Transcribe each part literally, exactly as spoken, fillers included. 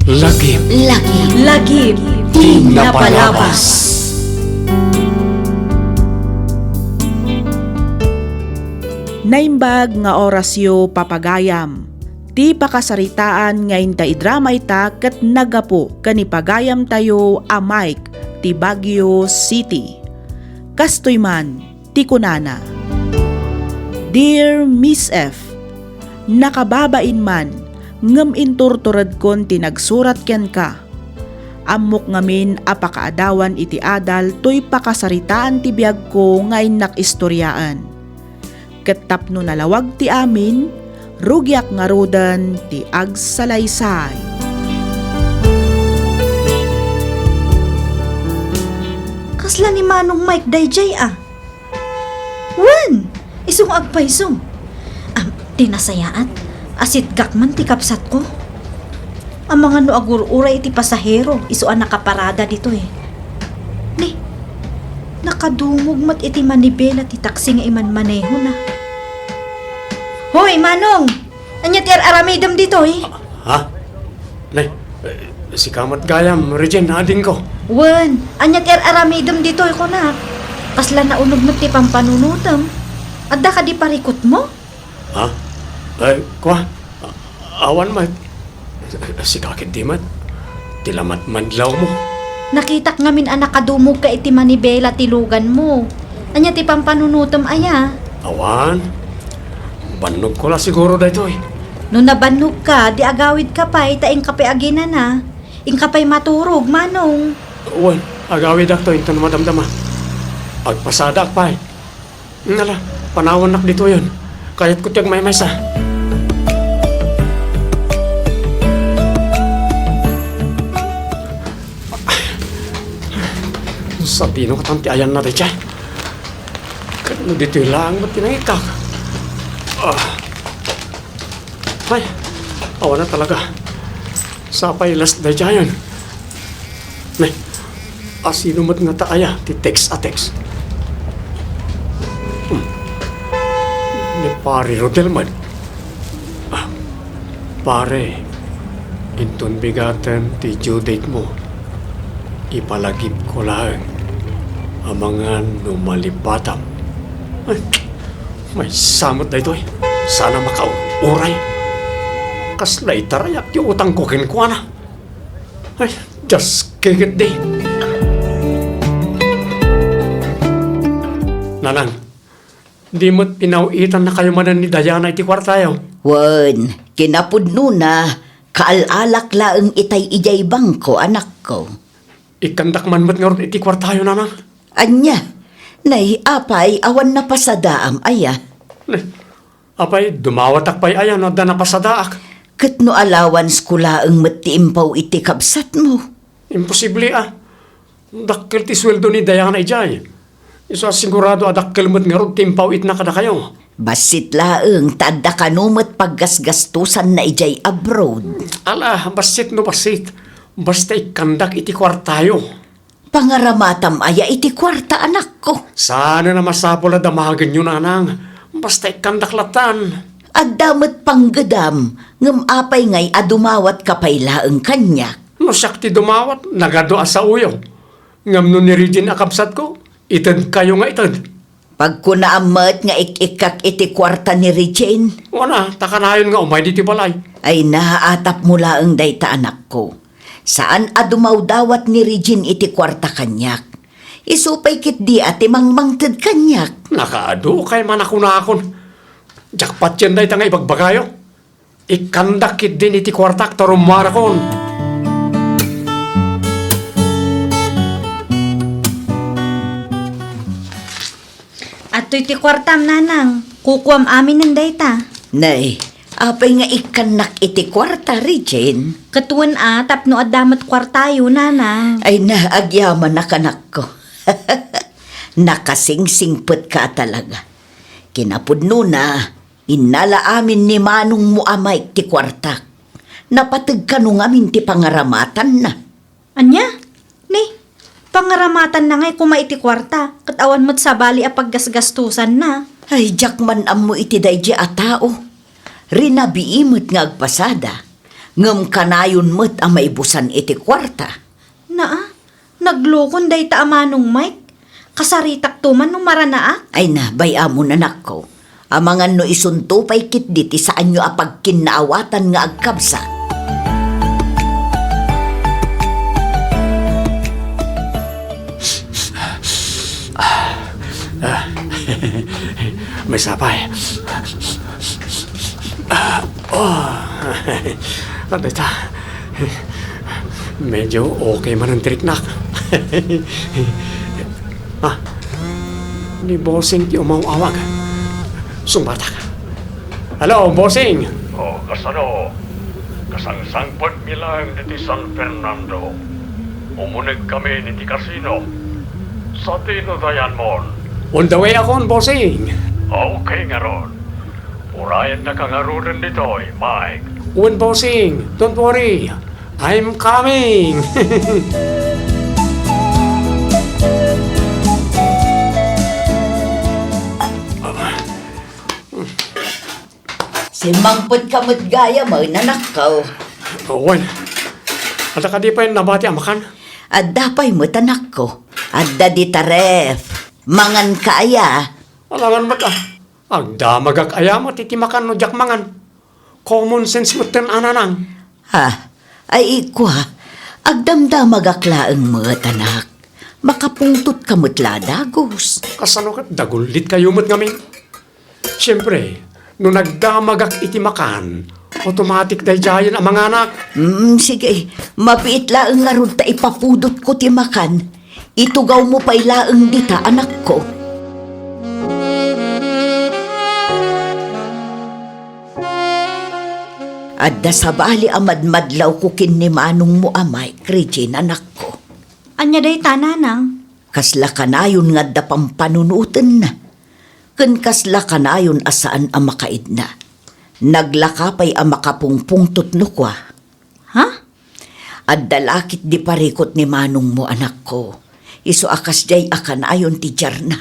Lagip. Lagip. Lagip. Ti napalabas. Naimbag nga orasyo, papagayam. Ti pakasaritaan nga inta idrama ita ket naggapu ken ni pagayamtayo a Mike ti Baguio City. Kastoy man ti kunana, Dear Miss F, nakababain man ngem inturturedkon ti nagsurat kenka. Ammok ngamin a pakaadawan iti adal toy pakasaritaan ti biagko nga innak istoriaen. Ket tapno nalawag ti amin, rugiak ngaruden ti agsalaysay. Kasla ni Manong Mike daydiay a? Wen, isu nga agpayso. Am, ti nasayaat, asitgak man ti kabsatko. Amangan no agur-uray iti pasahero, isu a nakaparada ditoy. Ni, nakadumog met iti manibela ti taksi nga imanmanehona. Hoy, Manong! Ania ti ar-aramidem ditoy? Ha? Nay, eh, sika met gayam, Regine, adingko. Wen, ania ti ar-aramidem ditoy, kunak? Kasla nauneg met ti pampanunotem. Adda kadi parikutmo? Ha? Ay, kua? A-, awan met. Sika ketdi met. Ti lamat madlawmo. Nakitak ngamin a nakadumogka iti manibela ti luganmo. Ania ti pampanunotem aya? Awan. Bannogko la siguro daytoy. No nabannogka, di agawidka pay ta inka pay aginana. Inka pay maturog, Manong. Wen, agawidakto inton madamdama. Agpasadaak pay. Nala, panawannak ditoyen. Kayatko ti agmaymaysa. Sadino katan ti ayanna daydiay? Ket no ditoy laeng met ti nangikak. Ah. Ay, awan a talaga. Sapay last daydiayen. Ne, asino met ngata aya ti text a text? Hmm. Ni Pare Rodel met. Ah, pare, inton bigaten ti due date mo, ipalagipko laeng amangan no malipatam. Ay, maysa met daytoy. Saan a makauray. Kasla itarayak ti utangko kenkuana. Ay, just kikit di. Nanang, di met pinaw-itannakayo manen ni Diana iti kuartayo? Wen, kinapudnona, kaal-alak laeng itay idiay bangko, anakko. Ikkandak man met ngarud iti kuartayo, nanang. Ania? Nay, apay, awan napasadaam aya? Nay, apay, dumawatak pay aya no adda napasadaak? Ket no allowance-ko laeng met ti impaw iti kabsatmo? Imposible a. Dakkel ti sueldo ni Diana idiay. Isu a sigurado a dakkel met ngarud ti impaw-itna kadakayo. Bassit laeng ta adda kano met paggasgastosanna idiay abroad. Ala, bassit no bassit. Basta ikkandak iti kuartayo. Pangaramatam aya iti kuarta, anakko? Saanen a masapul a damagenyo, nanang. Basta ikkandak lattan. Adda met panggedam, ngem apay ngay a dumawatka pay laeng kaniak? No siak ti dumawat, nagadu a saoyo. Ngem no ni Regine a kabsatko, itedkayo nga ited. Pagkunaam met nga ik-ikkak iti kuarta ni Regine. Wen a, ta kanayon nga umay ditoy balay. Ay, naatapmo laeng dayta, anakko. Saan a dumawdawat ni Regine iti kuarta kaniak. Isu pay ketdi a ti mangmangted kaniak. Nakaadu kay manakunakon. Jackpot yan dayta nga ibagbagayo. Ikkandak ketdin iti kuartak ta rummuarakon. Adtoy ti kuartam, nanang. Kukuam aminen dayta. Nay, apay nga ikkannak iti kuarta, Regine? Ket wen a, tapno adda met kuartayo, nanang. Ay na, agyamanak, anakko. Nakasingsingpetka a talaga. Kinapudnona, innala amin ni manongmo a Mike ti kuartak. Napateg kano ngamin ti pangaramatanna. Ania? Ni, pangaramatanna ngay koma iti kuarta, ket awan met sabali a paggasgastosanna. Ay, diak man ammo iti daydiay a tao. Rinabii met nga agpasada. Ngem kanayon met a maibusan iti kuarta. Naa, naglukon dayta a Manong Mike. Kasaritakto man no maranaak. Ay na, bay-am, anakko. Amangan no isunto pay ketdi ti saanyo a pagkinnaawatan nga agkabsat. Ah, maysa pay. Ah, oh. Dayta. Medyo okay man ang triknak. Ah, ni Bossing ti umaw-awag. Sungbatak. Hello, Bossing! Oh, kasano? Kasangsangpetmi laeng ditoy San Fernando. Umuneg kami iti casino. Sadino dayanmon? On the way akon, Bossing. Okay ngarud. Urayennaka ngaruden ditoy, Mike. Wen, Bossing. Don't worry. I'm coming. Simmangpetka met gayam, anakko. Wen, adda kadi pay nabati a makan? Adda pay met, anakko. Adda dita ref. Manganka aya? Alangan met, ah. Agdamagak aya met iti makan no diak mangan? Common sense metten a, Nanang. Ah, ay ikua, agdamdamagak laeng met, anak. Makapungtotka met la dagus. Kasano ket dagullit kayo met ngamin? Siempre, no nagdamagak iti makan, automatic daydiayen a manganak. Mm, sige, mabiit laeng ngarud ta ipapudotko ti makan. Itugawmo pay laeng dita, anakko. Adda sabali a madmadlawko ken ni manongmo a Mike, Regine, anakko. Ania dayta, nanang? Kasla kanayon nga adda pampanunotenna, ken kasla kanayon a saan a makaidna. Naglaka pay a makapungpungtot no kua. Ha? Adda la ketdi parikut ni manongmo, anakko. Isu a kasdiay a kanayon ti diarna.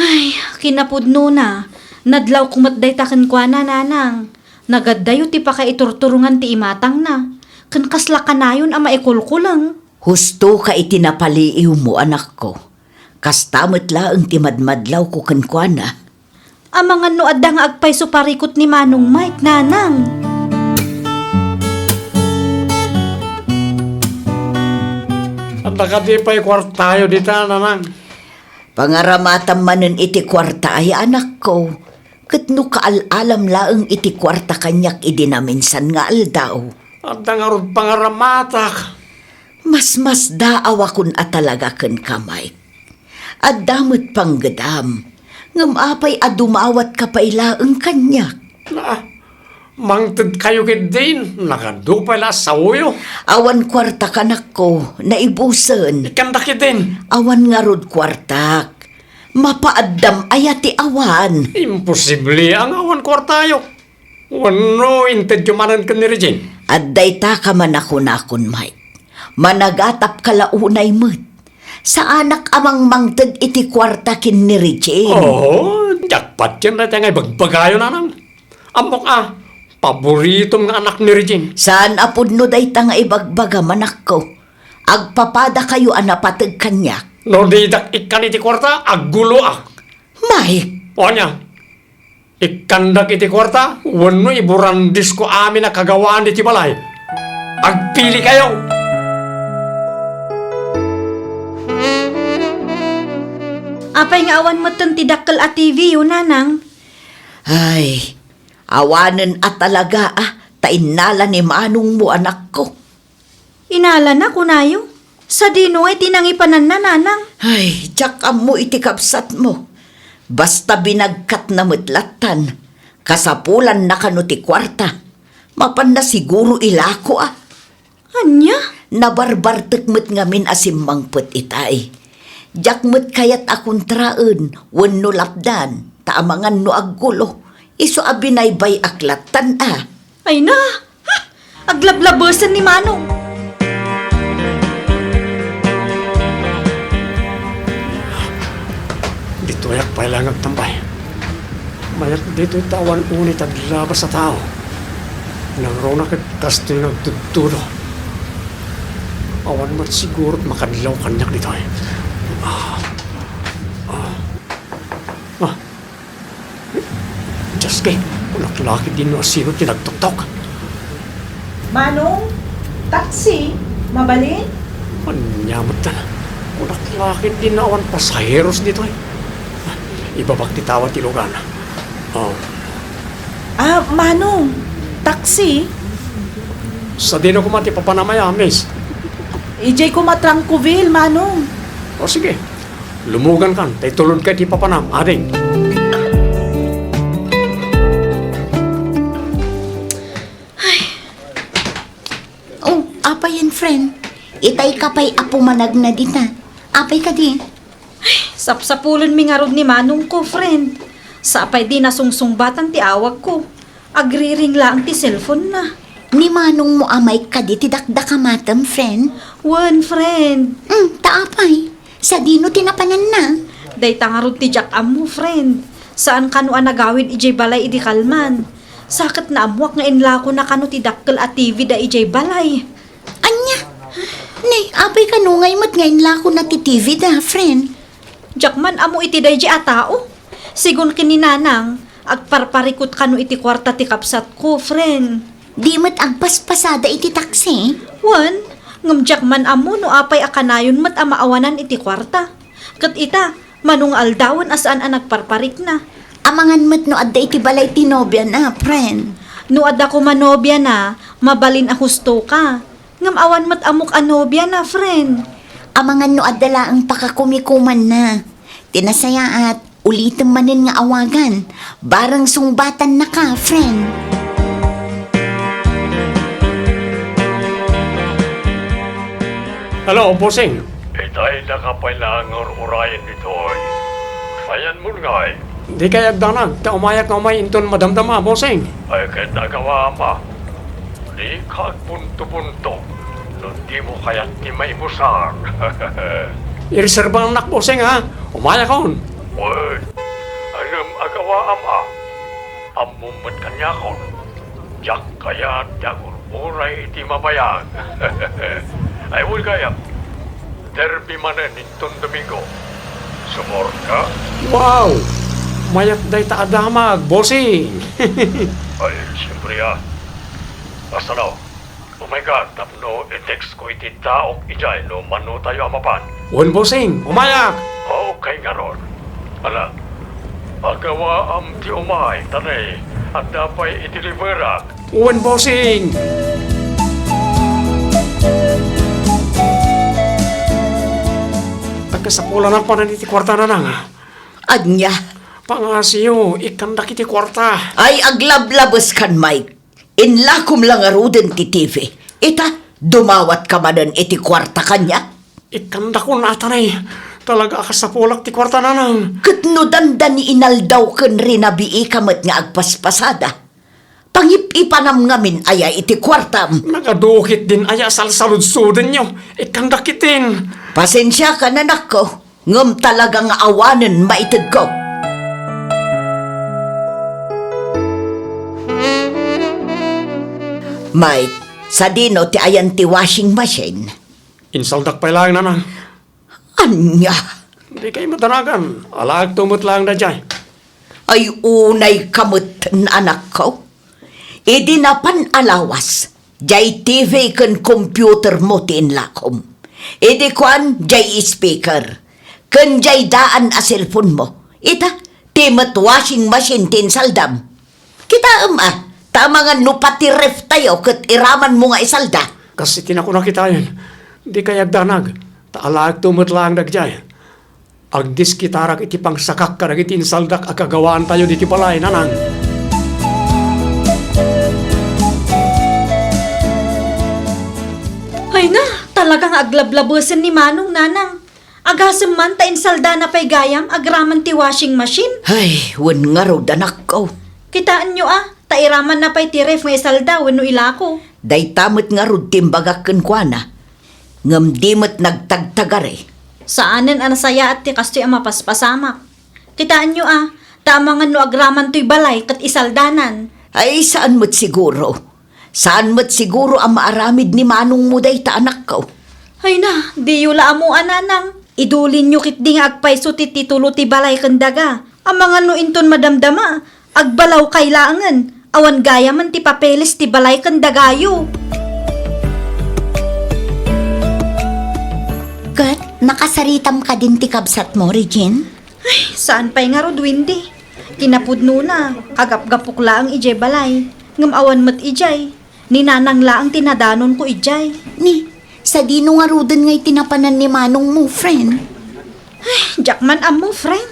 Ay, kinapudnona, nadlawko met dayta kenkuana, nanang. Nagaddayo ti pakaiturturongan ti imatangna, ken kasla kanayon a maikulkuleng. Hustoka iti napaliiwmo, anakko. Kasta met laeng ti madmadlawko kenkuana. Amangan no adda nga agpayso parikut ni Manong Mike, nanang. Adda kadi pay kuartayo dita, nanang? Pangaramatam manen iti kuarta ay, anakko. Ket no kaal-alam laeng iti kuarta kaniak idi naminsan nga aldaw. Adda ngarud pangaramatak. Masmasdaawakon a talaga kenka, Mike. Adda met panggedam. Ngem apay a dumawatka pay laeng kaniak? Naa, mangtedkayo ketdin, nagadu pay la a saoyo. Awan kuarta, anakko, naibusen. Ikkandak ketdin. Awan ngarud kuartak. Mapaaddam aya ti awan? Imposible a nga awan kuartayo. Wenno intedyo manen ken ni Regine? Adda ita ka man a kunakon, Mike. Managatapka la unay met. Saanak a mangmangted iti kuarta ken ni Regine. Oh, diak patien dayta nga ibagbagayo, nanang. Ammok a, paboritom nga anak ni Regine. Saan a pudno dayta nga ibagbagam, anakko. Agpapadakayo a napateg kaniak. No didak ikkan iti kuarta, agguloak. Mike! Ania? Ikkandak iti kuarta, wenno iburandisko amin a kagawaan iti balay. Agpilikayo! Apay nga awan metten ti dakkel a T V yo, nanang? Ay, awanen a talaga, ah, ta innala ni manongmo, anakko. Inalana, kunayo. Sadino ngay ti nangipananna, nanang? Ay, diak ammo iti kabsatmo. Basta binagkatna met lattan. Kasapulanna kano ti kuarta. Mapanna siguro ilako, a. Ania? Nabarbartek met ngamin a simmangpet itay. Diak met kayat a kontraen wenno lapdan, ta amangan no aggulo. Isu a binaybay-ak lattan, a. Ay na! Ha! Aglablabesen ni Manong! Ditoyak pay laeng agtambay. Mayat ditoy ta awan unay ti aglabas a tao. Nangruna ket kastoy nga agtudtudo. Awan met siguro makadlaw kaniak ditoy. Ah. Ah. Ah. Dios ko, kunak la ketdin no asino ti nagtoktok. Manong, taxi, mabalin? Ania met, kunak la ketdin no awan pasaheros ditoy. Ibabak ti tawa ti lugan. Oh. Ah, Manong, taxi? Sadino koma ti papanam aya, miss? Idiay koma Trancoville, Manong. O, sige. Lumugankan, ta itulodka iti papanam, ading. Ay. Oh, apay yen, friend? Itay ka pay a pumanagna dita. Apay kadi? Ay, sapsapulenmi ngarud ni manongko, friend. Sa pay di nasungsungbatan ti awagko. Agriring laeng ti cellphone-na. Ni manongmo a Mike kadi ti dakdakamatem, friend? Wen, friend. Hmm, ta apay? Sadino ti napananna? Dayta ngarud ti diak ammo, friend. Saan kano a nagawid idiay balay idi kalman. Sa ket naammoak nga inlakona kano ti dakkel a T V da idiay balay. Ania? Ni, apay kano ngay met nga inlakona ti T V da, friend? Diak man ammo iti daydi a tao. Sigun ken ni Nanang, agparparikut kano iti kuarta ti kabsatko, friend. Di met agpaspasada iti taksi? Wen, ngem diak man ammo no apay a kanayon met a maawanan iti kuarta. Ket ita, mano nga aldawen a saan a nagparparikna. Amangan met no adda iti balay ti nobiana, friend. No adda koma nobiana, mabalin a husto ka. Ngem awan met ammok a nobiana, friend. Amangan no adda laeng pakakumikumanna. Ti nasayaat, ulitem manen nga awagan. Bareng sungbatannaka, friend. Hello, bossing. Itay daka pay laeng nga ur-urayen ditoy. Ayanmon ngay? Dikay agdanag, ta umayak nga umay inton madamdama, bossing. Ay, ket agawaam a. Dika agbunto-bunto no dimo kayat ti maimusar. Ireserbaannak, bossing, ha? Umayakon. Wen, ngem agawaam a. Ammom met kaniakon. Diak kayat ti agur-uray iti mabayag. Ay, wen gayam. Derby manen inton Domingo. Sumurot ka? Wow! Mayat dayta a damag, bossing! Ay, siyempre, ah. Basta no, umay ka tapno i-text ko iti taok idiay no mano tayo a mapan. Wen, bossing, umayak! Okay ngarud. Ala, agawaam ti umay, ta ne, adda pay i-deliverak. Wen, bossing! Agkasapulanak manen iti kuarta, Nanang. Ania? Pangngasiyo, ikkandak iti kuarta. Ay, aglablabeskan, Mike. Inlakom la ngaruden ti T V. Ita, dumawatka manen iti kuarta kaniak? Ikkandakon, ata ne. Talaga a kasapulak ti kuarta, Nanang. Ket no dandani inaldaw ken rinabiika met nga agpaspasada, pangip-ipanam ngamin aya iti kuartam? Nagadu ketdin aya a salsaludsodenyo. Ikkandak ketdin. Pasensiakan, anakko, ngem talaga nga awanen maitedko. Mike, sadino ti ayan ti washing machine? Insaldak pay laeng, Nanang. Ania? Dikay madanagan. Alaekto met laeng daydiay. Ay, unayka met, anakko. Idi napan a lawas, diay T V ken computermo ti inlakom. Idi kuan, diay speaker. Ken diay daan a cellphonemo. Ita, ti met washing machine ti insaldam. Kitaem a, ta amangan no pati ref tayo ket iramanmo nga isalda. Kas iti nakunak itayen, dikay agdanag, ta alaekto met laeng dagdiay. Agdiskitarak iti pangsakak kadagiti insaldak a kagawaantayo diti balay, Nanang. Ay na, talaga nga aglablabesen ni Manong, Nanang. Agasem man ta insaldana pay gayam agraman ti washing machine. Ay, wen ngarud, anakko. Kitaenyo a, ta iramanna pay ti ref nga isalda wenno ilako. Dayta met ngarud ti imbagak kenkuana. Ngem di met nagtagtagari. Saanen a nasayaat ti kastoy a mapaspasamak. Kitaenyo a, ta amangan no agraman toy balay ket isaldanan. Ay, saan met siguro. Saan met siguro a maaramid ni manongmo dayta, anakko. Ay na, diyo la ammo a, nanang. Idulinyo ketdi nga agpayso ti titulo ti balay ken daga. Amangan no inton madamdama, agbalawkay laengen. Awan gayamen ti papeles ti balay ken dagayo. Ket nakasaritam kadin ti kabsatmo, Regine? Ay, saan pay ngarud, Wendy. Kinapudnona, kagapgapok laeng idiay balay. Ngem awan met idiay. Ni nanang laeng ti nadanonko idiay. Ni, sadino ngaruden nga iti napanan ni manongmo, friend? Ay, diak man ammo, friend.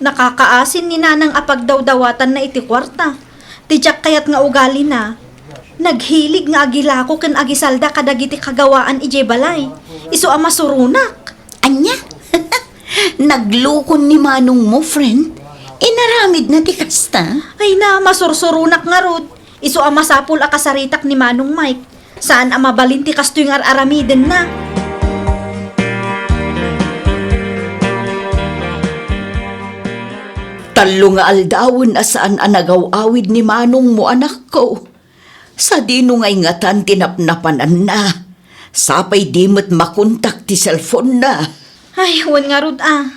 Nakakaasin ni nanang a pagdawdawatanna iti kuarta. Ti diak kayat nga ugalina, naghilig nga agilako ken agisalda kadagiti kagawaan idiay balay. Isu a masuronak. Ania? Naglukon ni manongmo, friend? Inaramidna ti kasta? Ay na, masursuronak ngarud. Isu a masapul a kasaritak ni Manong Mike. Saan a mabalin ti kastoy nga ar-aramidenna. Tallo nga aldawen a saan a nagaw-awid ni manongmo, anakko. Sadino ngay ngatan ti napnapananna? Sapay di met makontak ti cellphone-na. Ay, wen ngarud a.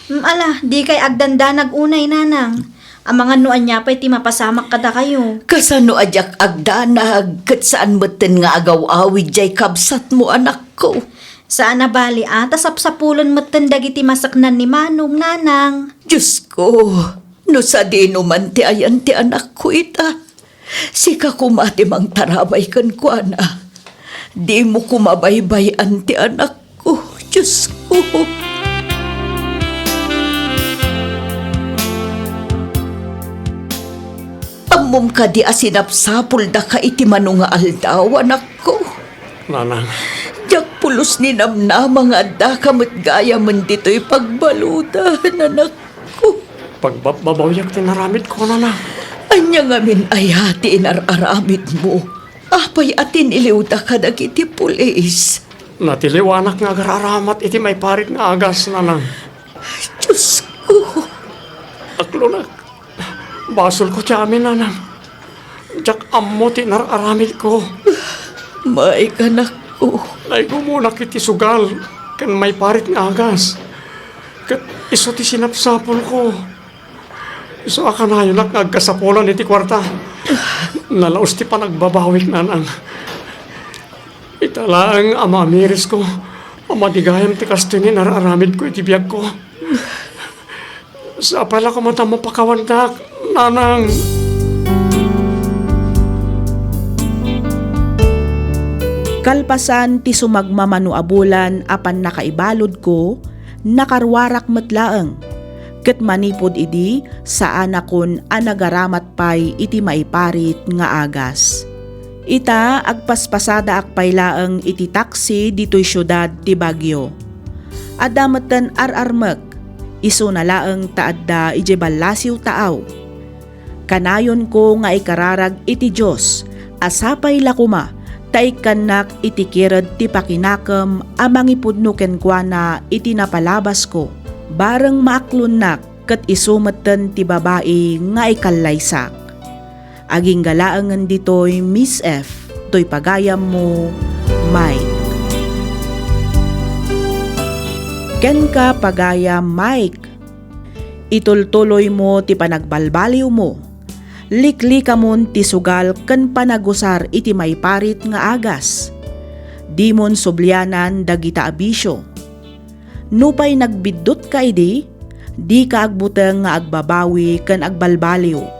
Mm, ala, dikay agdandanag unay, nanang. Amangan no ania pay ti mapasamak kadakayo. Kasano a diak agdanag ket saan metten nga agaw-awid diay kabsatmo, anakko? Saan a bali a, ta sapsapulen metten dagiti maseknan ni manong, nanang. Diosko, no sadino man ti ayan ti anakko ita. Sika koma ti mangtarabay kenkuana. Dimo koma baybay-an ti anakko, Diosko. Ammom kadi a sinapsapuldaka iti mano nga aldaw, anakko? Nanang. Diak pulos ni namnama nga addaka met gayamen ditoy pagbaludan, anakko. Pagbabbabawiak ti naramidko, nanang. Ania ngamin aya ti inar-aramidmo? Apay a tiniliwda kadagiti pulis? Natiliwanak nga agar-aramat iti maiparit nga agas, nanang. Diosko. Aklonak. Basolko ti amin, nanang. Diak ammo ti inar-aramidko. Mike, anakko. Naigumonak iti sugal ken maiparit nga agas. Ket isu ti sinapsapulko. Isu a kanayonak nga agkasapulan iti kuarta. Nalaus ti panagbabawik, nanang. Ita laeng a maamirisko a madi gayam ti kastoy nga inar-aramidko iti biagko. Sapay la koma ta mapakawandak, nanang. Kalpasan ti sumagmamano a bulan a pannakaibaludko, nakaruarak met laeng. Ket manipud idi, saanakon a nagaramat pay iti maiparit nga agas. Ita, agpaspasadaak pay laeng iti taksi ditoy siudad ti Baguio. Adda metten ar-armek, isuna laeng ta adda idiay ballasiw taaw. Kanayonko nga ikararag iti Dios a sapay la koma ta ikkannak iti kired ti pakinakem a mangipudno kenkuana iti napalabasko. Bareng maaklonnak ket isu metten ti babai nga ikallaysak. Agingga laengen ditoy, Miss F, toy pagayammo, Mike. Kenka, pagayam Mike, itultuloymo ti panagbalbaliwmo. Liklikamon ti sugal ken panagusar iti maiparit nga agas. Dimon sublianan dagita a bisio. Nupay nagbiddutka idi, dika agbuteng nga agbabawi ken agbalbaliw.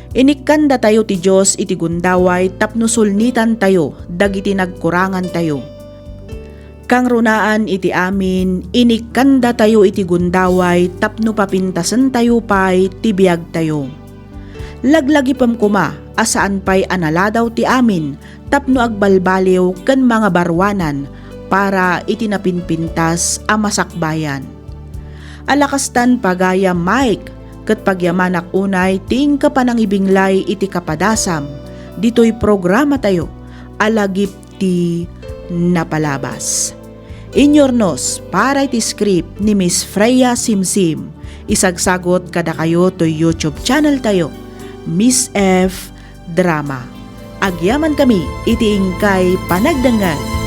Inikkandatayo ti Dios iti gundaway tapno sulnitantayo dagiti nagkurangantayo. Kangrunaan iti amin, inikkandatayo iti gundaway tapno papintasentayo pay ti biagtayo. Laglagipem koma a saan pay a naladaw ti amin tapno agbalbaliw ken mangabaruanan para iti napinpintas a masakbayan. Alakastan, pagayam Mike, ket pagyamanak unay ti inka panangibinglay iti kapadasam ditoy programatayo a Lagip ti Napalabas. Inyurnos para iti script ni Miss Freya Simsim. Isagsagot kadakayo toy YouTube channel tayo, Miss F Drama. Agyamankami iti inkay panagdengngeg.